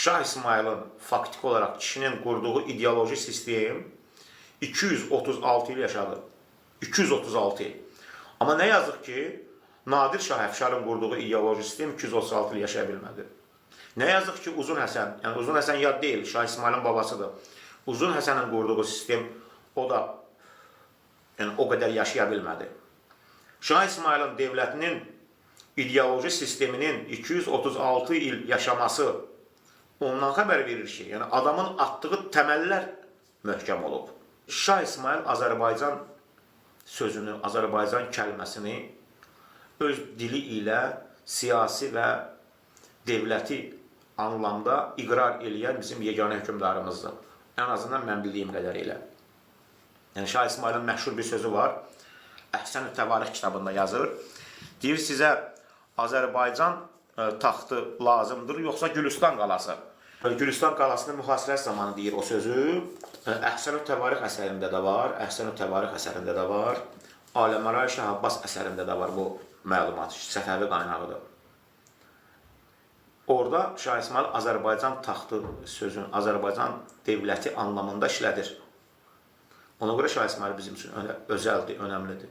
Şah İsmayılın faktiki olaraq kişinin qurduğu ideoloji sistem 236 il yaşadı. 236 il. Amma nə yazıq ki, Nadir Şah Əfşarın qurduğu ideoloji sistem 236 il yaşaya bilmədi. Nə yazıq ki, Uzun Həsən, yəni Uzun Həsən yad deyil, Şah İsmayılın babasıdır. Uzun Həsənin qurduğu sistem o da yəni o qədər yaşaya bilmədi. Şah İsmayılın dövlətinin ideoloji sisteminin 236 il yaşaması ondan xəbər verir ki, yəni adamın atdığı təməllər möhkəm olub. Şah İsmayıl Azərbaycan sözünü, Azərbaycan kəlməsini öz dili ilə siyasi və dövləti anlamda iqrar eləyən bizim yeganə hökmdarımızdır. Ən azından mən bildiyim qədərilə. Yəni Şah İsmayılın məşhur bir sözü var. Əhsən-ü Təvarix kitabında yazır. Deyir sizə Azərbaycan taxtı lazımdır, yoxsa Gülüstan qalası? Gülüstan qalasının mühasirəsi zamanı deyir o sözü. Əhsən-ü Təvarix əsərində də var, Əhsən-ü Təvarix əsərində də var. Aləməray Şah Abbas əsərində də var bu məlumat. Səfəvi qaynağıdır. Orada Şah İsmayıl Azərbaycan taxtı sözünü Azərbaycan dövləti anlamında işlədir. Ona görə Şah İsmayıl bizim üçün özəldir, önəmlidir.